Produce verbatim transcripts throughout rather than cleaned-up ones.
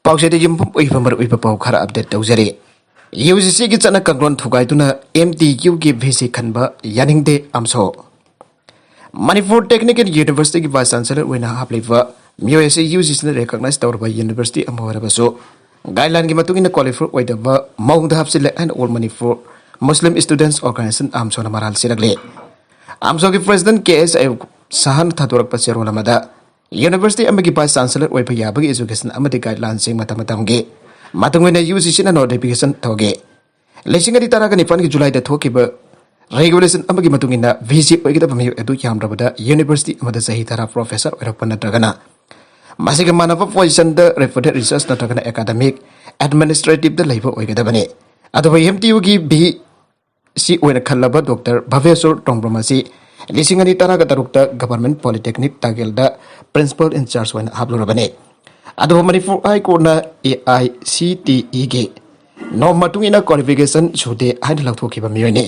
ꯄꯥꯎꯆꯦꯗ ꯌꯨꯝꯐꯝ ꯑꯣꯏꯕ ꯃꯔꯨꯑꯣꯏꯕ ꯄꯥꯎ ꯈꯔ ꯑꯞꯗꯦꯠ ꯇꯧꯖꯔꯤ꯫ ꯌꯨ ꯖꯤ ꯁꯤꯒꯤ ꯆꯠꯅ ꯀꯥꯡꯂꯣꯟ ꯊꯨꯒꯥꯏꯗꯨꯅ ꯑꯦꯝ ꯇꯤ ꯌꯨꯒꯤ ꯚꯤ ꯁꯤ ꯈꯟꯕ ꯌꯥꯅꯤꯡꯗꯦ ꯑꯥꯝꯁꯣ꯫ ꯃꯅꯤꯄꯨꯔ ꯇꯦꯛꯅꯤꯀꯦꯜ ꯌꯨꯅꯤꯚꯔꯁꯤꯇꯤꯒꯤ ꯚꯥꯏꯁ ꯆꯥꯟꯁꯦꯂꯔ ꯑꯣꯏꯅ ꯍꯥꯞꯂꯤꯕ ꯃꯤꯑꯣꯏ ꯑꯁꯤ ꯌꯨ ꯖꯤ ꯁꯤꯅ ꯔꯦꯀꯣꯛꯅꯥꯏꯖ ꯇꯧꯔꯕ ꯌꯨꯅꯤꯚꯔꯁꯤꯇꯤ ꯑꯃ ꯑꯣꯏꯔꯕꯁꯨ, ꯒꯥꯏꯗꯂꯥꯏꯟꯒꯤ ꯃꯇꯨꯡ ꯏꯟꯅ ꯀ꯭ꯋꯥꯂꯤꯐꯥꯏ ꯑꯣꯏꯗꯕ ꯃꯑꯣꯡꯗ ꯍꯥꯞꯆꯤꯜꯂꯦ ꯍꯥꯏꯅ ꯑꯣꯜ ꯃꯅꯤꯄꯨꯔ ꯃꯨꯁꯂꯤꯝ ꯁ꯭ꯇꯨꯗꯦꯟꯠꯁ ꯑꯣꯔꯒꯅꯥꯏꯖꯦꯁꯟ ꯑꯥꯝꯁꯣꯅ ꯃꯔꯥꯜ ꯁꯤꯔꯛꯂꯦ꯫ ꯑꯥꯝꯁꯣꯒꯤ ꯄ꯭ꯔꯦꯁꯤꯗꯦꯟꯠ ꯀꯦ ꯑꯦꯁ ꯑꯌꯨꯕ ꯁꯍꯥꯟ ꯊꯥꯗꯣꯔꯛꯄ ꯆꯦꯔꯣꯜ ꯑꯃꯗ, ꯌꯨꯅꯤꯚꯔꯁꯤꯇꯤ ꯑꯃꯒꯤ ꯚꯥꯏꯁ ꯆꯥꯟꯁꯦꯂꯔ ꯑꯣꯏꯕ ꯌꯥꯕꯒꯤ ꯑꯦꯖꯨꯀꯦꯁꯟ ꯑꯃꯗꯤ ꯒꯥꯏꯗꯂꯥꯏꯟꯁꯤꯡ ꯃꯇꯝ ꯃꯇꯝꯒꯤ ꯃꯇꯨꯡ ꯏꯟꯅ ꯌꯨ ꯖꯤ ꯁꯤꯅ ꯅꯣꯇꯤꯐꯤꯀꯦꯁꯟ ꯊꯣꯛꯈꯤ꯫ ꯂꯤꯁꯤꯡ ꯑꯅꯤ ꯇꯔꯥꯒ ꯅꯤꯄꯥꯟꯒꯤ ꯖꯨꯂꯥꯏꯗ ꯊꯣꯛꯈꯤꯕ ꯔꯦꯒꯨꯂꯦꯁꯟ ꯑꯃꯒꯤ ꯃꯇꯨꯡ ꯏꯟꯅ, ꯚꯤ ꯁꯤ ꯑꯣꯏꯒꯗꯕ ꯃꯤꯑꯣꯏ ꯑꯗꯨ ꯌꯥꯝꯗ꯭ꯔꯕꯗ ꯌꯨꯅꯤꯚꯔꯁꯤꯇꯤ ꯑꯃꯗ ꯆꯍꯤ ꯇꯔꯥ ꯄ꯭ꯔꯣꯐꯦꯁꯔ ꯑꯣꯏꯔꯛꯄ ꯅꯠꯇ꯭ꯔꯒꯅ ꯃꯁꯤꯒ ꯃꯥꯟꯅꯕ ꯄꯣꯖꯤꯁꯟꯗ ꯔꯦꯄ꯭ꯌꯨꯇꯦꯗ ꯔꯤꯁꯔꯆ ꯅꯠꯇ꯭ꯔꯒꯅ ꯑꯦꯀꯥꯗꯃꯤꯛ ꯑꯦꯗꯃꯤꯅꯤꯁꯇ꯭ꯔꯦꯇꯤꯚꯇ ꯂꯩꯕ ꯑꯣꯏꯒꯗꯕꯅꯤ꯫ ꯑꯗꯨꯕꯨ ꯑꯦꯝ ꯇꯤ ꯌꯨꯒꯤ ꯚꯤ ꯁꯤ ꯑꯣꯏꯅ ꯈꯜꯂꯕ ꯗꯣꯛꯇꯔ ꯚꯕꯦꯁꯣꯔ ꯇꯣꯡꯕ꯭ꯔꯝ ꯑꯁꯤ ꯂꯤꯁꯤꯡ ꯑꯅꯤ ꯇꯔꯥꯒ ꯇꯔꯨꯛꯇ ꯒꯚꯔꯟꯃꯦꯟꯠ ꯄꯣꯂꯤꯇꯦꯛꯅꯤꯛ ꯇꯥꯒꯦꯜꯗ ꯄ꯭ꯔꯤꯟꯁꯤꯄꯥꯜ ꯏꯟꯆꯥꯔꯖ ꯑꯣꯏꯅ ꯍꯥꯞꯂꯨꯔꯕꯅꯤ꯫ ꯑꯗꯨꯕꯨ ꯃꯅꯤꯄꯨꯔ ꯍꯥꯏ ꯀꯣꯔꯠꯅ ꯑꯦ ꯑꯥꯏ ꯁꯤ ꯇꯤ ꯏꯒꯤ ꯅꯣꯝ ꯃꯇꯨꯡ ꯏꯟꯅ ꯀ꯭ꯋꯥꯂꯤꯐꯤꯀꯦꯁꯟ ꯁꯨꯗꯦ ꯍꯥꯏꯅ ꯂꯧꯊꯣꯛꯈꯤꯕ ꯃꯤꯑꯣꯏꯅꯤ꯫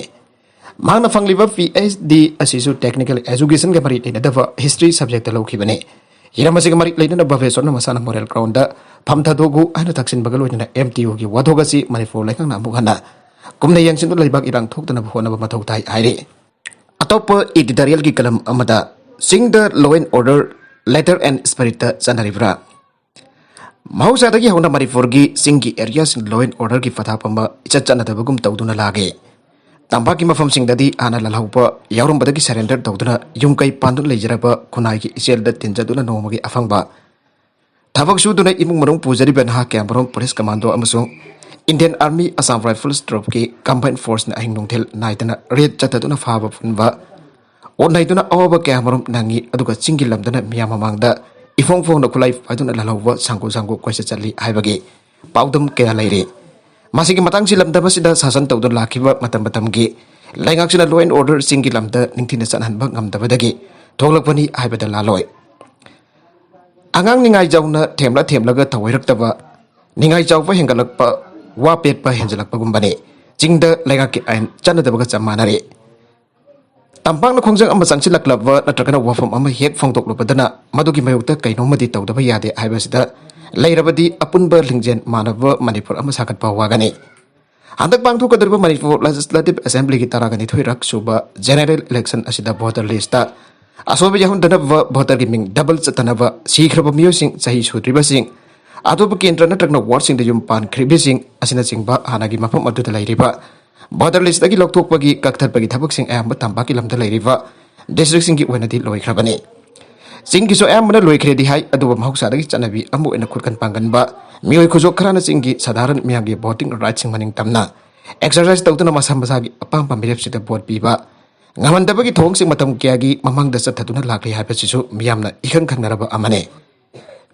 ꯃꯍꯥꯛꯅ ꯐꯪꯂꯤꯕ ꯄꯤ ꯑꯩꯆ ꯗꯤ ꯑꯁꯤꯁꯨ ꯇꯦꯛꯅꯤꯀꯦꯜ ꯑꯦꯖꯨꯀꯦꯁꯟꯒ ꯃꯔꯤ ꯂꯩꯅꯗꯕ ꯍꯤꯁꯇ꯭ꯔꯤ ꯁꯕꯖꯦꯛꯇ ꯂꯧꯈꯤꯕꯅꯤ꯫ ꯍꯤꯔꯝ ꯑꯁꯤꯒ ꯃꯔꯤ ꯂꯩꯅꯅ ꯚꯕꯦꯁꯣꯔꯅ ꯃꯁꯥꯅ ꯃꯣꯔꯦꯜ ꯒ꯭ꯔꯥꯎꯟꯗ ꯐꯝ ꯊꯥꯗꯣꯛꯎ ꯍꯥꯏꯅ ꯊꯛꯁꯤꯟꯕꯒ ꯂꯣꯏꯅꯅ ꯑꯦꯝ ꯇꯤ ꯌꯨꯒꯤ ꯋꯥꯊꯣꯛ ꯑꯁꯤ ꯃꯅꯤꯄꯨꯔ ꯂꯩꯉꯥꯛꯅ ꯑꯃꯨꯛ ꯍꯟꯅ ꯀꯨꯝꯅ ꯌꯦꯡꯁꯤꯟꯗꯨꯅ ꯂꯩꯕꯥꯛ ꯏꯔꯥꯡ ꯊꯣꯛꯇꯅꯕ ꯍꯣꯠꯅꯕ ꯃꯊꯧ ꯇꯥꯏ ꯍꯥꯏꯔꯤ꯫ ꯑꯇꯣꯞꯄ ꯏꯗꯤꯇꯣꯔꯤꯌꯦꯜꯒꯤ ꯀꯂꯝ ꯑꯃꯗ, ꯆꯤꯡꯗ law and order letter and spiritꯇ ꯆꯠꯅꯔꯤꯕ꯭ꯔꯥ? ꯃꯍꯧꯁꯥꯗꯒꯤ ꯍꯧꯅ ꯃꯅꯤꯄꯨꯔꯒꯤ ꯆꯤꯡꯒꯤ ꯑꯦꯔꯤꯌꯥꯁꯤꯡ law and orderꯒꯤ ꯄꯊꯥꯞ ꯑꯃ ꯏꯆꯠ ꯆꯠꯅꯗꯕꯒꯨꯝ ꯇꯧꯗꯨꯅ ꯂꯥꯛꯑꯦ꯫ ꯇꯝꯄꯥꯛꯀꯤ ꯃꯐꯝꯁꯤꯡꯗꯗꯤ ꯍꯥꯟꯅ ꯂꯥꯜꯍꯧꯕ ꯌꯥꯎꯔꯝꯕꯗꯒꯤ surrender ꯇꯧꯗꯨꯅ ꯌꯨꯝ ꯀꯩ ꯄꯥꯟꯗꯨꯅ ꯂꯩꯖꯔꯕ ꯈꯨꯟꯅꯥꯏꯒꯤ ꯏꯆꯦꯜꯗ ꯇꯤꯟꯖꯗꯨꯅ ꯅꯣꯡꯃꯒꯤ ꯑꯐꯪꯕ ꯊꯕꯛ ꯁꯨꯗꯨꯅ ꯏꯃꯨꯡ ꯃꯅꯨꯡ ꯄꯨꯖꯔꯤꯕ ꯅꯍꯥ ꯀꯌꯥꯃꯔꯨꯝ ꯄꯨꯂꯤꯁ ꯀꯃꯥꯟꯗꯣ ꯑꯃꯁꯨꯡ ꯏꯟꯗꯤꯌꯟ ꯑꯥꯔꯃꯤ, ꯑꯁꯥꯝ ꯔꯥꯏꯐꯜꯁ ꯇ꯭ꯔꯨꯞꯀꯤ ꯀꯝꯕꯥꯏꯟ ꯐꯣꯔꯁꯅ ꯑꯍꯤꯡ ꯅꯨꯡꯊꯤꯜ ꯅꯥꯏꯗꯅ ꯔꯦꯗ ꯆꯠꯊꯗꯨꯅ ꯐꯥꯕ ꯄꯨꯟꯕ ꯑꯣꯠꯅꯩꯗꯨꯅ ꯑꯋꯥꯕ ꯀꯌꯥꯃꯔꯨꯝ ꯅꯪꯉꯤ꯫ ꯑꯗꯨꯒ ꯆꯤꯡꯒꯤ ꯂꯝꯗꯅ ꯃꯤꯌꯥꯝ ꯃꯃꯥꯡꯗ ꯏꯐꯣꯡ ꯐꯣꯡꯅ ꯈꯨꯠꯂꯥꯏ ꯄꯥꯏꯗꯨꯅ ꯂꯥꯜꯍꯧꯕ ꯁꯪꯒꯨ ꯁꯪꯒꯨ ꯀꯣꯏꯆꯠ ꯆꯠꯂꯤ ꯍꯥꯏꯕꯒꯤ ꯄꯥꯎꯗꯝ ꯀꯌꯥ ꯂꯩꯔꯤ꯫ ꯃꯁꯤꯒꯤ ꯃꯇꯥꯡꯁꯤ ꯂꯝꯗꯝ ꯑꯁꯤꯗ ꯁꯥꯁꯟ ꯇꯧꯗꯨꯅ ꯂꯥꯛꯈꯤꯕ ꯃꯇꯝ ꯃꯇꯝꯒꯤ ꯂꯩꯉꯥꯛꯁꯤꯅ law and order ꯆꯤꯡꯒꯤ ꯂꯝꯗ ꯅꯤꯡꯊꯤꯅ ꯆꯠꯍꯟꯕ ꯉꯝꯗꯕꯗꯒꯤ ꯊꯣꯛꯂꯛꯄꯅꯤ ꯍꯥꯏꯕꯗ ꯂꯥꯜꯂꯣꯏ꯫ ꯑꯉꯥꯡ ꯅꯤꯡꯉꯥꯏ ꯆꯥꯎꯅ ꯊꯦꯝꯂ ꯊꯦꯝꯂꯒ ꯊꯧꯑꯣꯏꯔꯛꯇꯕ, ꯅꯤꯡꯉꯥꯏ ꯆꯥꯎꯕ ꯍꯦꯟꯒꯠꯂꯛꯄ, ꯋꯥ ꯄꯦꯠꯄ ꯍꯦꯟꯖꯜꯂꯛꯄꯒꯨꯝꯕꯅꯤ꯫ ꯆꯤꯡꯗ ꯂꯩꯉꯥꯛꯀꯤ ꯑꯥꯏꯟ ꯆꯠꯅꯗꯕꯒ ꯆꯞ ꯃꯥꯟꯅꯔꯦ꯫ ꯇꯝꯄꯥꯛꯅ ꯈꯣꯡꯖꯪ ꯑꯃ ꯆꯪꯁꯤꯜꯂꯛꯂꯕ ꯅꯠꯇ꯭ꯔꯒꯅ ꯋꯥꯐꯝ ꯑꯃ ꯍꯦꯛ ꯐꯣꯡꯗꯣꯛꯂꯨꯕꯗꯅ ꯃꯗꯨꯒꯤ ꯃꯥꯌꯣꯛꯇ ꯀꯩꯅꯣꯝꯃꯗꯤ ꯇꯧꯗꯕ ꯌꯥꯗꯦ ꯍꯥꯏꯕꯁꯤꯗ ꯂꯩꯔꯕꯗꯤ ꯑꯄꯨꯟꯕ ꯂꯤꯡꯖꯦꯜ ꯃꯥꯟꯅꯕ ꯃꯅꯤꯄꯨꯔ ꯑꯃ ꯁꯥꯒꯠꯄ ꯋꯥꯒꯅꯤ꯫ ꯍꯟꯗꯛ ꯄꯥꯡꯊꯣꯛꯀꯗꯧꯔꯤꯕ ꯃꯅꯤꯄꯨꯔ Legislative Assemblyꯒꯤ ꯇꯔꯥꯒ ꯅꯤꯊꯣꯏꯔꯛ ꯁꯨꯕ General Election ꯑꯁꯤꯗ voter listꯇ ꯑꯁꯣꯏꯕ ꯌꯥꯎꯍꯟꯗꯅꯕ, voterꯒꯤ ꯃꯤꯡ double ꯆꯠꯇꯅꯕ, ꯁꯤꯈ꯭ꯔꯕ ꯃꯤꯑꯣꯏꯁꯤꯡ, ꯆꯍꯤ ꯁꯨꯗ꯭ꯔꯤꯕꯁꯤꯡ, ꯑꯇꯣꯞꯄ ꯀꯦꯟꯗ꯭ꯔ ꯅꯠꯇ꯭ꯔꯒꯅ wardꯁꯤꯡꯗ ꯌꯨꯝ ꯄꯥꯟꯈ꯭ꯔꯤꯕꯁꯤꯡ ꯑꯁꯤꯅꯆꯤꯡꯕ ꯍꯥꯟꯅꯒꯤ ꯃꯐꯝ ꯑꯗꯨꯗ ꯂꯩꯔꯤꯕ voter listꯇꯒꯤ ꯂꯧꯊꯣꯛꯄꯒꯤ, ꯀꯛꯊꯠꯄꯒꯤ ꯊꯕꯛꯁꯤꯡ ꯑꯌꯥꯝꯕ ꯇꯝꯄꯥꯛꯀꯤ ꯂꯝꯗ ꯂꯩꯔꯤꯕ districtꯁꯤꯡꯒꯤ ꯑꯣꯏꯅꯗꯤ ꯂꯣꯏꯈ꯭ꯔꯕꯅꯤ꯫ ꯆꯤꯡꯒꯤꯁꯨ ꯑꯌꯥꯝꯕꯅ ꯂꯣꯏꯈ꯭ꯔꯦꯗꯤ ꯍꯥꯏ, ꯑꯗꯨꯕꯨ ꯃꯍꯧꯁꯥꯗꯒꯤ ꯆꯠꯅꯕꯤ ꯑꯃ ꯑꯣꯏꯅ ꯈꯨꯠꯀꯟ ꯄꯥꯡꯒꯟꯕ ꯃꯤꯑꯣꯏ ꯈꯨꯖꯣꯛ ꯈꯔꯅ ꯆꯤꯡꯒꯤ ꯁꯥꯙꯥꯔꯟ ꯃꯤꯌꯥꯝꯒꯤ voting rightꯁꯤꯡ ꯃꯅꯤꯡ ꯇꯝꯅ exercise ꯇꯧꯗꯨꯅ ꯃꯁꯥ ꯃꯁꯥꯒꯤ ꯑꯄꯥꯝꯕ ꯃꯤꯔꯦꯞꯁꯤꯡꯗ vote ꯄꯤꯕ ꯉꯝꯍꯟꯗꯕꯒꯤ ꯊꯧꯑꯣꯡꯁꯤꯡ ꯃꯇꯝ ꯀꯌꯥꯒꯤ ꯃꯃꯥꯡꯗ ꯆꯠꯊꯗꯨꯅ ꯂꯥꯛꯂꯤ ꯍꯥꯏꯕꯁꯤꯁꯨ ꯃꯤꯌꯥꯝꯅ ꯏꯈꯪ ꯈꯪꯅꯔꯕ ꯑꯃꯅꯤ꯫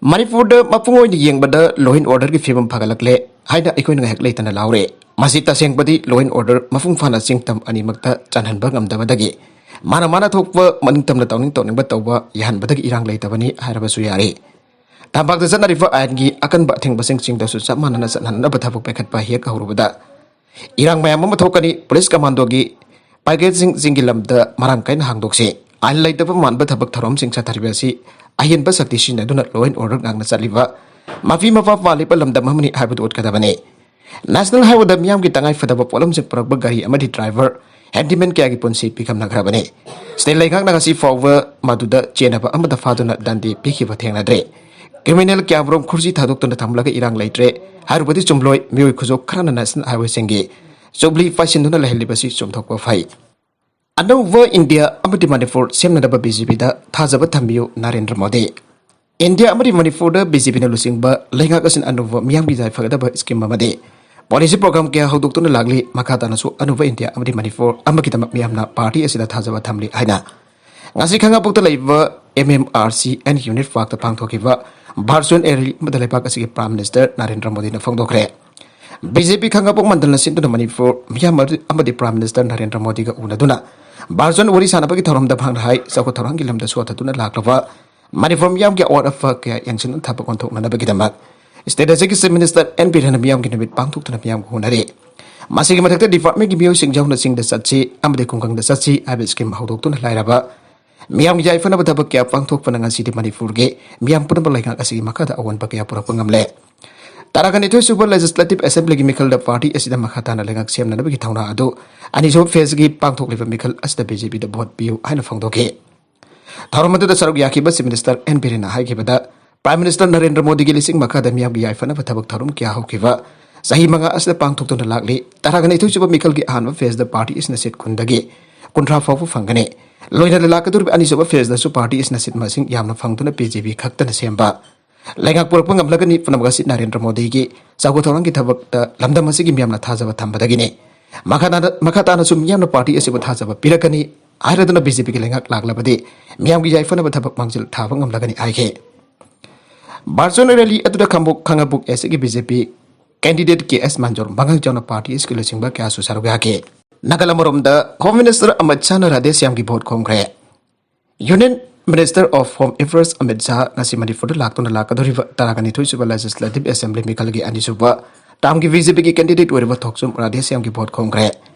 ꯃꯅꯤꯄꯨꯔꯗ ꯃꯄꯨꯡ ꯑꯣꯏꯅ ꯌꯦꯡꯕꯗ law and orderꯒꯤ ꯐꯤꯕꯝ ꯐꯒꯠꯂꯛꯂꯦ ꯍꯥꯏꯅ ꯑꯩꯈꯣꯏꯅ ꯉꯥꯏꯍꯥꯛ ꯂꯩꯇꯅ ꯂꯥꯎꯔꯦ꯫ ꯃꯁꯤ ꯇꯁꯦꯡꯕꯗꯤ law and order ꯃꯄꯨꯡ ꯐꯥꯅ ꯆꯤꯡ ꯇꯝ ꯑꯅꯤꯃꯛꯇ ꯆꯥꯟꯍꯟꯕ ꯉꯝꯗꯕꯗꯒꯤ, ꯃꯥꯅ ꯃꯥꯅ ꯊꯣꯛꯄ ꯃꯅꯤꯡ ꯇꯝꯅ ꯇꯧꯅꯤꯡ ꯇꯧꯅꯤꯡꯕ ꯇꯧꯕ ꯌꯥꯍꯟꯕꯗꯒꯤ ꯏꯔꯥꯡ ꯂꯩꯇꯕꯅꯤ ꯍꯥꯏꯔꯕꯁꯨ ꯌꯥꯔꯦ꯫ ꯇꯝꯄꯥꯛꯇ ꯆꯠꯅꯔꯤꯕ ꯑꯥꯏꯟꯒꯤ ꯑꯀꯟꯕ ꯑꯊꯤꯡꯕꯁꯤꯡ ꯆꯤꯡꯗꯁꯨ ꯆꯞ ꯃꯥꯟꯅꯅ ꯆꯠꯍꯟꯅꯕ ꯊꯕꯛ ꯄꯥꯏꯈꯠꯄ ꯍꯦꯛ ꯍꯧꯔꯨꯕꯗ, ꯏꯔꯥꯡ ꯃꯌꯥꯝ ꯑꯃ ꯊꯣꯛꯀꯅꯤ꯫ Police commandoꯒꯤ ꯄꯥꯏꯒꯦꯠꯁꯤꯡ ꯆꯤꯡꯒꯤ ꯂꯝꯗ ꯃꯔꯥꯡ ꯀꯥꯏꯅ ꯍꯥꯡꯗꯣꯛꯁꯤ꯫ ꯑꯥꯏꯟ ꯂꯩꯇꯕ ꯃꯥꯟꯕ ꯊꯕꯛ ꯊꯧꯔꯝꯁꯤꯡ ꯆꯠꯊꯔꯤꯕ ꯑꯁꯤ ꯑꯍꯦꯟꯕ ꯁꯛꯇꯤ ꯁꯤꯖꯤꯟꯅꯗꯨꯅ law and order ꯉꯥꯛꯅ ꯆꯠꯂꯤꯕ ꯃꯐꯤ ꯃꯐꯥ ꯄꯥꯜꯂꯤꯕ ꯂꯝꯗꯝ ꯑꯃꯅꯤ ꯍꯥꯏꯕꯗꯨ ꯎꯠꯀꯗꯕꯅꯤ꯫ National Highwayꯗ ꯃꯤꯌꯥꯝꯒꯤ ꯇꯉꯥꯏ ꯐꯗꯕ ꯄꯣꯠꯂꯝꯁꯤꯡ ꯄꯨꯔꯛꯄ ꯒꯥꯔꯤ ꯑꯃꯗꯤ driver, handyman ꯀꯌꯥꯒꯤ ꯄꯨꯟꯁꯤ ꯄꯤꯈꯝꯅꯈ꯭ꯔꯕꯅꯤ꯫ State ꯂꯩꯉꯥꯛꯅ ꯉꯁꯤ ꯐꯥꯎꯕ ꯃꯗꯨꯗ ꯆꯦꯟꯅꯕ ꯑꯃꯗ ꯐꯥꯗꯨꯅ ꯗꯟꯗꯤ ꯄꯤꯈꯤꯕ ꯊꯦꯡꯅꯗ꯭ꯔꯤ꯫ Criminal ꯀꯌꯥꯃꯔꯨꯝ ꯈꯨꯔꯖꯤ ꯊꯥꯗꯣꯛꯇꯨꯅ ꯊꯝꯂꯒ ꯏꯔꯥꯡ ꯂꯩꯇ꯭ꯔꯦ ꯍꯥꯏꯔꯨꯕꯗꯤ ꯆꯨꯝꯂꯣꯏ꯫ ꯃꯤꯑꯣꯏ ꯈꯨꯖꯣꯛ ꯈꯔꯅ National Highwayꯁꯤꯡꯒꯤ ꯆꯨꯞꯂꯤ ꯄꯥꯏꯁꯤꯟꯗꯨꯅ ꯂꯩꯍꯜꯂꯤꯕꯁꯤ ꯆꯨꯝꯊꯣꯛꯄ ꯐꯩ꯫ ꯑꯅꯧꯕ ꯏꯟꯗꯤꯌꯥ ꯑꯃꯗꯤ ꯃꯅꯤꯄꯨꯔ ꯁꯦꯝꯅꯅꯕ BJPꯗ ꯊꯥꯖꯕ ꯊꯝꯕꯤꯌꯨ, ꯅꯔꯦꯟꯗ꯭ꯔ ꯃꯣꯗꯤ꯫ ꯏꯟꯗꯤꯌꯥ ꯑꯃꯗꯤ ꯃꯅꯤꯄꯨꯔꯗ BJPꯅ ꯂꯨꯆꯤꯡꯕ ꯂꯩꯉꯥꯛ ꯑꯁꯤꯅ ꯑꯅꯧꯕ ꯃꯤꯌꯥꯝꯒꯤ ꯌꯥꯏꯐꯒꯗꯕ scheme ꯑꯃꯗꯤ policy program ꯀꯌꯥ ꯍꯧꯗꯣꯛꯇꯨꯅ ꯂꯥꯛꯂꯤ꯫ ꯃꯈꯥ ꯇꯥꯅꯁꯨ ꯑꯅꯧꯕ ꯏꯟꯗꯤꯌꯥ ꯑꯃꯗꯤ ꯃꯅꯤꯄꯨꯔ ꯑꯃꯒꯤꯗꯃꯛ ꯃꯤꯌꯥꯝꯅ party ꯑꯁꯤꯗ ꯊꯥꯖꯕ ꯊꯝꯂꯤ ꯍꯥꯏꯅ ꯉꯁꯤ ꯈꯥꯉꯕꯣꯛꯇ ꯂꯩꯕ MMRC and Unit Parkꯇ ꯄꯥꯡꯊꯣꯛꯈꯤꯕ virtual rally ꯑꯃꯗ ꯂꯩꯕꯥꯛ ꯑꯁꯤꯒꯤ Prime Minister ꯅꯔꯦꯟꯗ꯭ꯔ ꯃꯣꯗꯤꯅ ꯐꯣꯡꯗꯣꯛꯈ꯭ꯔꯦ꯫ BJP ꯈꯥꯉꯕꯣꯛ ꯃꯟꯗꯜꯅ ꯁꯤꯟꯗꯨꯅ ꯃꯅꯤꯄꯨꯔ ꯃꯤꯌꯥꯝ ꯑꯃꯗꯤ Prime Minister ꯅꯔꯦꯟꯗ꯭ꯔ ꯃꯣꯗꯤꯒ ꯎꯅꯗꯨꯅ virtual ꯋꯥꯔꯤ ꯁꯥꯟꯅꯕꯒꯤ ꯊꯧꯔꯝꯗ ꯃꯍꯥꯛꯅ ꯍꯥꯏ, ꯆꯥꯎꯈꯠ ꯊꯧꯔꯥꯡꯒꯤ ꯂꯝꯗ ꯁꯣꯊꯗꯨꯅ ꯂꯥꯛꯂꯕ ꯃꯅꯤꯄꯨꯔ ꯃꯤꯌꯥꯝꯒꯤ ꯑꯋꯥꯠ ꯑꯄ ꯀꯌꯥ ꯌꯦꯡꯁꯤꯟꯗꯨꯅ ꯊꯕꯛ ꯑꯣꯟꯊꯣꯛꯅꯅꯕꯒꯤꯗꯃꯛ state ꯑꯁꯤꯒꯤ Chief Minister ꯑꯦꯟ ꯕꯤꯔꯦꯟꯅ ꯃꯤꯌꯥꯝꯒꯤ ꯅꯨꯃꯤꯠ ꯄꯥꯡꯊꯣꯛꯇꯨꯅ ꯃꯤꯌꯥꯝꯒ ꯎꯅꯔꯤ꯫ ꯃꯁꯤꯒꯤ ꯃꯊꯛꯇ departmentꯀꯤ ꯃꯤꯑꯣꯏꯁꯤꯡ ꯌꯥꯎꯅ ꯆꯤꯡꯗ ꯆꯠꯁꯤ ꯑꯃꯗꯤ ꯈꯨꯡꯒꯪꯗ ꯆꯠꯁꯤ ꯍꯥꯏꯕ scheme ꯍꯧꯗꯣꯛꯇꯨꯅ ꯂꯥꯏꯔꯕ ꯃꯤꯌꯥꯝꯒꯤ ꯌꯥꯏꯐꯅꯕ ꯊꯕꯛ ꯀꯌꯥ ꯄꯥꯡꯊꯣꯛꯄꯅ ꯉꯁꯤꯗꯤ ꯃꯅꯤꯄꯨꯔꯒꯤ ꯃꯤꯌꯥꯝ ꯄꯨꯝꯅꯃꯛ ꯂꯩꯉꯥꯛ ꯑꯁꯤꯒꯤ ꯃꯈꯥꯗ ꯑꯑꯣꯟꯕ ꯀꯌꯥ ꯄꯨꯔꯛꯄ ꯉꯝꯂꯦ꯫ ꯇꯔꯥꯒ ꯅꯤꯊꯣꯏ ꯁꯨꯕ Legislative Assemblyꯒꯤ ꯃꯤꯈꯜꯗ party ꯑꯁꯤꯗ ꯃꯈꯥ ꯇꯥꯅ ꯂꯩꯉꯥꯛ ꯁꯦꯝꯅꯅꯕꯒꯤ ꯊꯧꯅꯥ ꯑꯗꯨ ꯑꯅꯤꯁꯨꯕ phaseꯒꯤ ꯄꯥꯡꯊꯣꯛꯂꯤꯕ ꯃꯤꯈꯜ ꯑꯁꯤꯗ BJPꯗ vote ꯄꯤꯌꯨ ꯍꯥꯏꯅ ꯐꯣꯡꯗꯣꯛꯈꯤ꯫ ꯊꯧꯔꯝ ꯑꯗꯨꯗ ꯁꯔꯨꯛ ꯌꯥꯈꯤꯕ Chief Minister ꯑꯦꯟ ꯕꯤꯔꯦꯟꯅ ꯍꯥꯏꯈꯤꯕꯗ, Prime Minister ꯅꯔꯦꯟꯗ꯭ꯔ ꯃꯣꯗꯤꯒꯤ ꯂꯤꯁꯤꯡ ꯃꯈꯥꯗ ꯃꯤꯌꯥꯝꯒꯤ ꯌꯥꯏꯐꯅꯕ ꯊꯕꯛ ꯊꯧꯔꯝ ꯀꯌꯥ ꯍꯧꯈꯤꯕ ꯆꯍꯤ ꯃꯉꯥ ꯑꯁꯤꯗ ꯄꯥꯡꯊꯣꯛꯇꯨꯅ ꯂꯥꯛꯂꯤ꯫ ꯇꯔꯥꯒ ꯅꯤꯊꯣꯏ ꯁꯨꯕ ꯃꯤꯈꯜꯒꯤ ꯑꯍꯥꯟꯕ phaseꯗ party ꯑꯁꯤꯅ seat ꯀꯨꯟꯗꯒꯤ ꯀꯨꯟꯊ꯭ꯔꯥ ꯐꯥꯎꯕ ꯐꯪꯒꯅꯤ꯫ ꯂꯣꯏꯅꯅ ꯂꯥꯛꯀꯗꯧꯔꯤꯕ ꯑꯅꯤꯁꯨꯕ phaseꯗꯁꯨ party ꯑꯁꯤꯅ seat ꯃꯁꯤꯡ ꯌꯥꯝꯅ ꯐꯪꯗꯨꯅ BJP ꯈꯛꯇꯅ ꯁꯦꯝꯕ ꯂꯩꯉꯥꯛ ꯄꯨꯔꯛꯄ ꯉꯝꯂꯒꯅꯤ꯫ ꯄꯨꯝꯅꯃꯛ ꯑꯁꯤ ꯅꯔꯦꯟꯗ꯭ꯔ ꯃꯣꯗꯤꯒꯤ ꯆꯥꯎꯈꯠ ꯊꯧꯔꯥꯡꯒꯤ ꯊꯕꯛꯇ ꯂꯝꯗꯝ ꯑꯁꯤꯒꯤ ꯃꯤꯌꯥꯝꯅ ꯊꯥꯖꯕ ꯊꯝꯕꯗꯒꯤꯅꯤ꯫ ꯃꯈꯥ ꯇꯥꯅ, ꯃꯈꯥ ꯇꯥꯅꯁꯨ ꯃꯤꯌꯥꯝꯅ party ꯑꯁꯤꯕꯨ ꯊꯥꯖꯕ ꯄꯤꯔꯛꯀꯅꯤ ꯍꯥꯏꯔꯗꯨꯅ BJPꯒꯤ ꯂꯩꯉꯥꯛ ꯂꯥꯛꯂꯕꯗꯤ ꯃꯤꯌꯥꯝꯒꯤ ꯌꯥꯏꯐꯅꯕ ꯊꯕꯛ ꯃꯥꯡꯖꯤꯜ ꯊꯥꯕ ꯉꯝꯂꯒꯅꯤ ꯍꯥꯏꯈꯤ꯫ Virtual rally ꯑꯗꯨꯗ ꯈꯥꯡꯉꯕꯣꯛ, ꯈꯥꯡꯉꯕꯣꯛ Sꯒꯤ BJP candidate ꯀꯦ ꯑꯦꯁ ꯃꯟꯖꯣꯔ ꯃꯉꯥꯡ ꯆꯥꯎꯅ party ꯑꯁꯤꯒꯤ ꯂꯨꯆꯤꯡꯕ ꯀꯌꯥꯁꯨ ꯁꯔꯨꯛ ꯌꯥꯈꯤ꯫ ꯅꯥꯒꯥꯂꯦꯟ ꯑꯃꯔꯣꯝꯗ Home Minister Amit ꯁꯥꯍꯅ Radhe ꯁ꯭ꯌꯥꯝꯒꯤ vote ꯈꯣꯝꯈ꯭ꯔꯦ꯫ Union Minister of Home Affairs Amit Shah ꯉꯁꯤ ꯃꯅꯤꯄꯨꯔꯗ ꯂꯥꯛꯇꯨꯅ ꯂꯥꯛꯀꯗꯧꯔꯤꯕ ꯇꯔꯥꯒ ꯅꯤꯊꯣꯏ ꯁꯨꯕ Legislative Assembly ꯃꯤꯈꯜꯒꯤ ꯑꯅꯤꯁꯨꯕ termꯒꯤ BJPꯒꯤ candidate ꯑꯣꯏꯔꯤꯕ ꯊꯣꯛꯆꯣꯝ ꯔꯥꯙꯦ ꯁ꯭ꯌꯥꯝꯒꯤ vote ꯈꯣꯝꯈ꯭ꯔꯦ꯫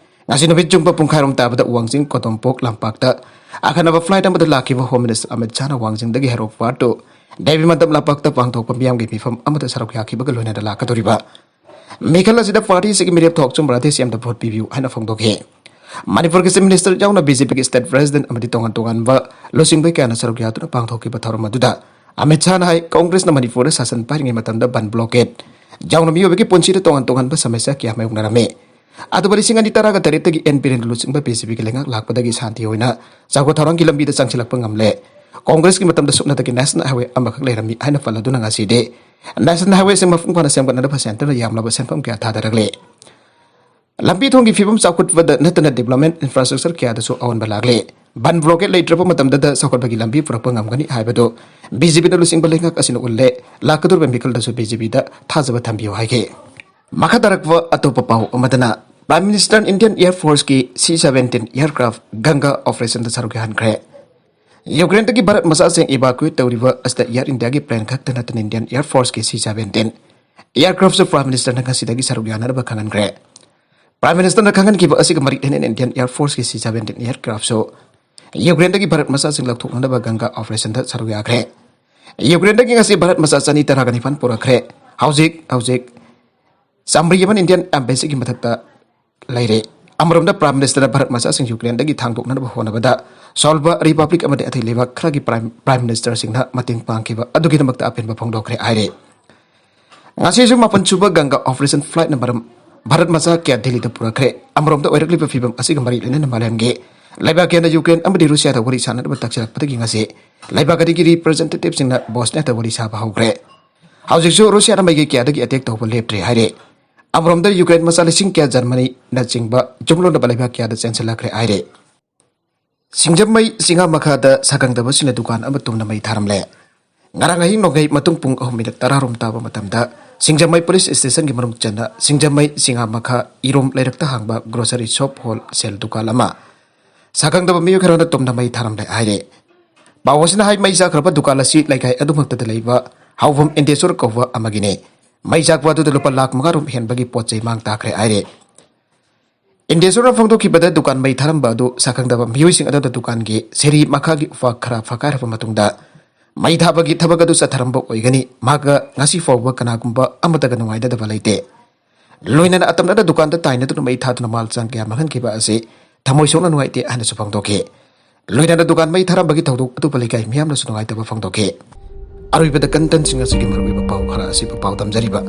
ꯉꯁꯤ ꯅꯨꯃꯤꯠ ꯌꯨꯡꯕ ꯄꯨꯡꯈꯥꯏꯔꯣꯝ ꯇꯥꯕꯗ ꯋꯥꯡꯖꯤꯡ ꯀꯣꯗꯣꯝꯄꯣꯛ ꯂꯝꯄꯥꯛꯇ ꯑꯈꯟꯅꯕ flight ꯑꯃꯗ ꯂꯥꯛꯈꯤꯕ Home Minister ꯑꯃꯤꯠ ꯁꯥꯍꯅ ꯋꯥꯡꯖꯤꯡꯗꯒꯤ ꯍꯦꯔꯣ ꯄꯥꯠ to ꯗꯦꯕꯤ ꯃꯟꯗꯞ ꯂꯝꯄꯥꯛꯇ ꯄꯥꯡꯊꯣꯛꯄ ꯃꯤꯌꯥꯝꯒꯤ ꯃꯤꯐꯝ ꯑꯃꯗ ꯁꯔꯨꯛ ꯌꯥꯈꯤꯕꯒ ꯂꯣꯏꯅꯅ ꯂꯥꯛꯀꯗꯧꯔꯤꯕ ꯃꯤꯈꯜ ꯑꯁꯤꯗ party ꯑꯁꯤꯒꯤ ꯃꯤꯔꯦꯞ ꯊꯣꯛꯆꯣꯝ ꯔꯥꯙꯦ ꯁ꯭ꯌꯥꯝꯗ vote ꯄꯤꯕꯤꯌꯨ ꯍꯥꯏꯅ ꯐꯣꯡꯗꯣꯛꯈꯤ꯫ ꯃꯅꯤꯄꯨꯔꯒꯤ Chief Minister ꯌꯥꯎꯅ BJPꯒꯤ state president ꯑꯃꯗꯤ ꯇꯣꯉꯥꯟ ꯇꯣꯉꯥꯟꯕ ꯂꯨꯆꯤꯡꯕ ꯀꯌꯥꯅ ꯁꯔꯨꯛ ꯌꯥꯗꯨꯅ ꯄꯥꯡꯊꯣꯛꯈꯤꯕ ꯊꯧꯔꯝ ꯑꯗꯨꯗ ꯑꯃꯤꯠ ꯁꯥꯍꯅ ꯍꯥꯏ, ꯀꯣꯡꯒ꯭ꯔꯦꯁꯅ ꯃꯅꯤꯄꯨꯔꯗ ꯁꯥꯁꯟ ꯄꯥꯏꯔꯤꯉꯩ ꯃꯇꯝꯗ ꯕꯟ blockade ꯌꯥꯎꯅ ꯃꯤꯑꯣꯏꯕꯒꯤ ꯄꯨꯟꯁꯤꯗ ꯇꯣꯉꯥꯟ ꯇꯣꯉꯥꯟꯕ ꯁꯃꯁ꯭ꯌꯥ ꯀꯌꯥ ꯃꯥꯌꯣꯛꯅꯔꯝꯃꯤ꯫ ꯑꯗꯨꯕꯨ ꯂꯤꯁꯤꯡ ꯑꯅꯤ ꯇꯔꯥꯒ ꯇꯔꯦꯠꯇꯒꯤ ꯑꯦꯟ ꯕꯤꯔꯦꯟ ꯂꯨꯆꯤꯡꯕ BJPꯒꯤ ꯂꯩꯉꯥꯛ ꯂꯥꯛꯄꯗꯒꯤ ꯁꯥꯟꯇꯤ ꯑꯣꯏꯅ ꯆꯥꯎꯈꯠ ꯊꯧꯔꯥꯡꯒꯤ ꯂꯝꯕꯤꯗ ꯆꯪꯁꯤꯜꯂꯛꯄ ꯉꯝꯂꯦ꯫ ꯀꯣꯡꯒ꯭ꯔꯦꯁꯀꯤ ꯃꯇꯝꯗ ꯁꯨꯞꯅꯇꯒꯤ national highway ꯑꯃꯈꯛ ꯂꯩꯔꯝꯃꯤ ꯍꯥꯏꯅ ꯄꯜꯂꯗꯨꯅ ꯉꯁꯤꯗꯤ national highwayꯁꯤꯡ ꯃꯄꯨꯡ ꯐꯥꯅ ꯁꯦꯝꯒꯠꯅꯅꯕ centreꯅ ꯌꯥꯝꯂꯕ ꯁꯦꯟꯐꯝ ꯀꯌꯥ ꯊꯥꯗꯔꯛꯂꯦ꯫ ꯂꯝꯕꯤ ꯊꯣꯡꯒꯤ ꯐꯤꯕꯝ ꯆꯥꯎꯈꯠꯄꯗ ꯅꯠꯇꯅ development infrastructure ꯀꯌꯥꯗꯁꯨ ꯑꯑꯣꯟꯕ ꯂꯥꯛꯂꯦ꯫ ꯕꯟ blockade ꯂꯩꯇ꯭ꯔꯕ ꯃꯇꯝꯗꯗ ꯆꯥꯎꯈꯠꯄꯒꯤ ꯂꯝꯕꯤ ꯄꯨꯔꯛꯄ ꯉꯝꯒꯅꯤ ꯍꯥꯏꯕꯗꯨ BJPꯅ ꯂꯨꯆꯤꯡꯕ ꯂꯩꯉꯥꯛ ꯑꯁꯤꯅ ꯎꯠꯂꯦ꯫ ꯂꯥꯛꯀꯗꯧꯔꯤꯕ ꯃꯤꯈꯜꯗꯁꯨ BJPꯗ ꯊꯥꯖꯕ ꯊꯝꯕꯤꯌꯨ ꯍꯥꯏꯈꯤ꯫ ꯃꯈꯥ ꯇꯥꯔꯛꯄ ꯑꯇꯣꯞꯄ ꯄꯥꯎ ꯑꯃꯗꯅ, Prime Minister Indian Air Forceꯀꯤ C seventeen aircraft Ganga operationꯗ ꯁꯔꯨꯛ ꯌꯥꯍꯟꯈ꯭ꯔꯦ꯫ ꯌꯨꯀ꯭ꯔꯦꯟꯗꯒꯤ ꯚꯥꯔꯠ ꯃꯆꯥꯁꯤꯡ evacuate ꯇꯧꯔꯤꯕ ꯑꯁꯤꯗ Air Indiaꯒꯤ plane ꯈꯛꯇ ꯅꯠꯇꯅ Indian Air Forceꯀꯤ C seventeen aircraftꯁꯨ Prime Ministerꯅ ꯉꯁꯤꯗꯒꯤ ꯁꯔꯨꯛ ꯌꯥꯅꯅꯕ ꯈꯪꯍꯟꯈ꯭ꯔꯦ꯫ Prime Ministerꯅ ꯈꯪꯍꯟꯈꯤꯕ ꯑꯁꯤꯒ ꯃꯔꯤ ꯂꯩꯅꯅ Indian Air Forceꯀꯤ C seventeen aircraftꯁꯨ ꯌꯨꯀ꯭ꯔꯦꯟꯗꯒꯤ Bharat ꯃꯆꯥꯁꯤꯡ ꯂꯧꯊꯣꯛꯅꯅꯕ ꯒꯪꯒꯥ ꯑꯣꯄꯔꯦꯁꯟꯗ ꯁꯔꯨꯛ ꯌꯥꯈ꯭ꯔꯦ꯫ ꯌꯨꯀ꯭ꯔꯦꯟꯗꯒꯤ ꯉꯁꯤ ꯚꯥꯔꯠ ꯃꯆꯥ ꯆꯅꯤ ꯇꯔꯥꯒ ꯅꯤꯄꯥꯟ ꯄꯨꯔꯛꯈ꯭ꯔꯦ꯫ ꯍꯧꯖꯤꯛ ꯍꯧꯖꯤꯛ ꯆꯥꯃꯔꯤ ꯑꯃꯅ ꯏꯟꯗꯤꯌꯟ ꯑꯦꯝꯕꯦꯁꯤꯒꯤ ꯃꯊꯛꯇ ꯂꯩꯔꯦ꯫ ꯑꯃꯔꯣꯝꯗ ꯄ꯭ꯔꯥꯏꯝ ꯃꯤꯅꯤꯁꯇꯔꯅ ꯚꯥꯔꯠ ꯃꯆꯥꯁꯤꯡ ꯌꯨꯀ꯭ꯔꯦꯟꯗꯒꯤ ꯊꯥꯡꯗꯣꯛꯅꯅꯕ ꯍꯣꯠꯅꯕꯗ ꯁꯣꯜꯕ ꯔꯤꯄꯕ꯭ꯂꯤꯛ ꯑꯃꯗꯤ ꯑꯇꯩ ꯂꯩꯕꯥꯛ ꯈꯔꯒꯤ ꯄ꯭ꯔꯥꯏꯝ, ꯄ꯭ꯔꯥꯏꯝ ꯃꯤꯅꯤꯁꯇꯔꯁꯤꯡꯅ ꯃꯇꯦꯡ ꯄꯥꯡꯈꯤꯕ ꯑꯗꯨꯒꯤꯗꯃꯛꯇ ꯑꯄꯦꯟꯕ ꯐꯣꯡꯗꯣꯛꯈ꯭ꯔꯦ ꯍꯥꯏꯔꯦ꯫ ꯉꯁꯤꯁꯨ ꯃꯥꯄꯟ ꯁꯨꯕ ꯒꯪꯒꯥ ꯑꯣꯄꯔꯦꯁꯟ ꯐ꯭ꯂꯥꯏꯠꯅ ꯃꯔꯝ ꯚꯥꯔꯠ ꯃꯆꯥ ꯀꯌꯥ ꯗꯤꯜꯂꯤꯗ ꯄꯨꯔꯛꯈ꯭ꯔꯦ꯫ ꯑꯃꯔꯣꯝꯗ ꯑꯣꯏꯔꯛꯂꯤꯕ ꯐꯤꯕꯝ ꯑꯁꯤꯒ ꯃꯔꯤ ꯂꯩꯅꯅ ꯃꯥꯂꯦꯝꯒꯤ ꯂꯩꯕꯥꯛ ꯀꯌꯥꯅ ꯌꯨꯀ꯭ꯔꯦꯟ ꯑꯃꯗꯤ ꯔꯨꯁꯤꯌꯥꯗ ꯋꯥꯔꯤ ꯁꯥꯟꯅꯅꯕ ꯇꯛꯁꯤꯜꯂꯛꯄꯗꯒꯤ ꯉꯁꯤ ꯂꯩꯕꯥꯛ ꯑꯅꯤꯒꯤ ꯔꯤꯄ꯭ꯔꯖꯦꯟꯇꯦꯇꯤꯚꯁꯤꯡꯅ ꯕꯣꯁꯅꯤꯌꯥꯗ ꯋꯥꯔꯤ ꯁꯥꯕ ꯍꯧꯈ꯭ꯔꯦ꯫ ꯍꯧꯖꯤꯛꯁꯨ ꯔꯨꯁꯤꯌꯥꯅ ꯃꯩꯒꯤ ꯀꯌꯥꯗꯒꯤ ꯑꯦꯇꯦꯛ ꯇꯧꯕ ꯂꯦꯞꯇ꯭ꯔꯤ ꯍꯥꯏꯔꯦ꯫ ꯑꯃꯔꯣꯝꯗ ꯌꯨꯀ꯭ꯔꯦꯟ ꯃꯆꯥ ꯂꯤꯁꯤꯡ ꯀꯌꯥ ꯖꯔꯃꯅꯤꯅꯆꯤꯡꯕ ꯌꯨꯝꯂꯣꯟꯅꯕ ꯂꯩꯕꯥꯛ ꯀꯌꯥꯗ ꯆꯦꯟꯁꯤꯜꯂꯛꯈ꯭ꯔꯦ ꯍꯥꯏꯔꯦ꯫ ꯁꯤꯡꯖꯃꯩ ꯆꯤꯉꯥ ꯃꯈꯥꯗ ꯁꯥꯈꯪꯗꯕꯁꯤꯡꯅ ꯗꯨꯀꯥꯟ ꯑꯃ ꯇꯨꯝꯅ ꯃꯩ ꯊꯥꯔꯝꯂꯦ꯫ ꯉꯔꯥꯡ ꯑꯍꯤꯡ ꯅꯣꯡꯌꯥꯏ ꯃꯇꯨꯡ ꯄꯨꯡ ꯑꯍꯨꯝ ꯃꯤꯅꯤꯠ ꯇꯔꯥꯔꯣꯝ ꯇꯥꯕ ꯃꯇꯝꯗ ꯁꯤꯡꯖꯃꯩ ꯄꯨꯂꯤꯁ ꯁ꯭ꯇꯦꯁꯟꯒꯤ ꯃꯅꯨꯡ ꯆꯟꯅ ꯁꯤꯡꯖꯃꯩ ꯆꯤꯉꯥ ꯃꯈꯥ ꯏꯔꯣꯝ ꯂꯩꯔꯛꯇ ꯍꯥꯡꯕ ꯒ꯭ꯔꯣꯁꯔꯤ ꯁꯣꯞ ꯍꯣꯜꯁꯦꯜ ꯗꯨꯀꯥꯟ ꯑꯃ ꯁꯥꯈꯪꯗꯕ ꯃꯤꯑꯣꯏ ꯈꯔꯅ ꯇꯨꯝꯅ ꯃꯩ ꯊꯥꯔꯝꯂꯦ ꯍꯥꯏꯔꯦ꯫ ꯄꯥꯎ ꯑꯁꯤꯅ ꯍꯥꯏ, ꯃꯩ ꯆꯥꯛꯈ꯭ꯔꯕ ꯗꯨꯀꯥꯟ ꯑꯁꯤ ꯂꯩꯀꯥꯏ ꯑꯗꯨꯃꯛꯇꯗ ꯂꯩꯕ ꯍꯥꯎꯕꯝ ꯏꯟꯗꯦꯁꯣꯔ ꯀꯧꯕ ꯑꯃꯒꯤꯅꯤ꯫ ꯃꯩ ꯆꯥꯛꯄ ꯑꯗꯨꯗ ꯂꯨꯄꯥ ꯂꯥꯈ ꯃꯉꯥꯔꯣꯝ ꯍꯦꯟꯕꯒꯤ ꯄꯣꯠ ꯆꯩ ꯃꯥꯡ ꯇꯥꯈ꯭ꯔꯦ ꯍꯥꯏꯔꯦ꯫ ꯏꯟꯗꯦꯁꯣꯔꯅ ꯐꯣꯡꯗꯣꯛꯈꯤꯕꯗ, ꯗꯨꯀꯥꯟ ꯃꯩ ꯊꯥꯔꯝꯕ ꯑꯗꯨ ꯁꯥꯈꯪꯗꯕ ꯃꯤꯑꯣꯏꯁꯤꯡ ꯑꯗꯨꯅ ꯗꯨꯀꯥꯟꯒꯤ ꯁꯦꯔꯤ ꯃꯈꯥꯒꯤ ꯎꯄꯥꯛ ꯈꯔ ꯐꯛꯀꯥꯏꯔꯕ ꯃꯇꯨꯡꯗ ꯃꯩ ꯊꯥꯕꯒꯤ ꯊꯕꯛ ꯑꯗꯨ ꯆꯠꯊꯔꯝꯕ ꯑꯣꯏꯒꯅꯤ꯫ ꯃꯍꯥꯛꯀ ꯉꯁꯤ ꯐꯥꯎꯕ ꯀꯅꯥꯒꯨꯝꯕ ꯑꯃꯠꯇꯒ ꯅꯨꯡꯉꯥꯏꯅꯗꯕ ꯂꯩꯇꯦ꯫ ꯂꯣꯏꯅꯅ ꯑꯇꯝꯅꯅ ꯗꯨꯀꯥꯟꯗ ꯇꯥꯏꯅꯗꯨꯅ ꯃꯩ ꯊꯥꯗꯨꯅ ꯃꯥꯜ ꯆꯥꯡ ꯀꯌꯥ ꯃꯥꯡꯍꯟꯈꯤꯕ ꯑꯁꯤ ꯊꯃꯣꯏ ꯁꯣꯛꯅ ꯅꯨꯡꯉꯥꯏꯇꯦ ꯍꯥꯏꯅꯁꯨ ꯐꯣꯡꯗꯣꯛꯈꯤ꯫ ꯂꯣꯏꯅꯅ ꯗꯨꯀꯥꯟ ꯃꯩ ꯊꯥꯔꯝꯕꯒꯤ ꯊꯧꯗꯣꯛ ꯑꯗꯨꯕꯨ ꯂꯩꯀꯥꯏ ꯃꯤꯌꯥꯝꯅꯁꯨ ꯅꯨꯡꯉꯥꯏꯇꯕ ꯐꯣꯡꯗꯣꯛꯈꯤ꯫ ꯑꯔꯣꯏꯕꯗ ꯀꯟꯇꯦꯟꯁꯤꯡ ꯑꯁꯤꯒꯤ ꯃꯔꯨꯑꯣꯏꯕ ꯄꯥꯎ ꯈꯔ ꯑꯁꯤꯕꯨ ꯄꯥꯎꯗꯝꯖꯔꯤꯕ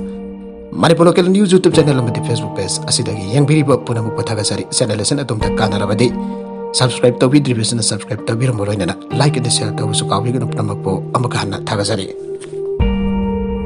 Manipur local news YouTube channel ꯑꯃꯗꯤ Facebook ꯄꯦꯖ ꯑꯁꯤꯗꯒꯤ ꯌꯦꯡꯕꯤꯔꯤꯕ ꯄꯨꯝꯅꯃꯛꯄꯨ ꯊꯥꯒꯠꯆꯔꯤ꯫ ꯆꯦꯅꯦꯜ ꯑꯁꯤꯅ ꯑꯗꯣꯝꯗ ꯀꯥꯟꯅꯔꯕꯗꯤ ꯁꯕꯁꯀ꯭ꯔꯥꯏꯕ ꯇꯧꯕꯤꯗ꯭ꯔꯤꯕꯁꯤꯅ ꯁꯕꯁꯀ꯭ꯔꯥꯏꯕ ꯇꯧꯕꯤꯔꯝꯕ ꯂꯣꯏꯅꯅ ꯂꯥꯏꯛ ꯑꯃꯗꯤ ꯁꯤꯌꯔ ꯇꯧꯕꯁꯨ ꯀꯥꯎꯕꯤꯒꯅꯨ꯫ ꯄꯨꯝꯅꯃꯛꯄꯨ ꯑꯃꯨꯛꯀ ꯍꯟꯅ ꯊꯥꯒꯠꯆꯔꯤ꯫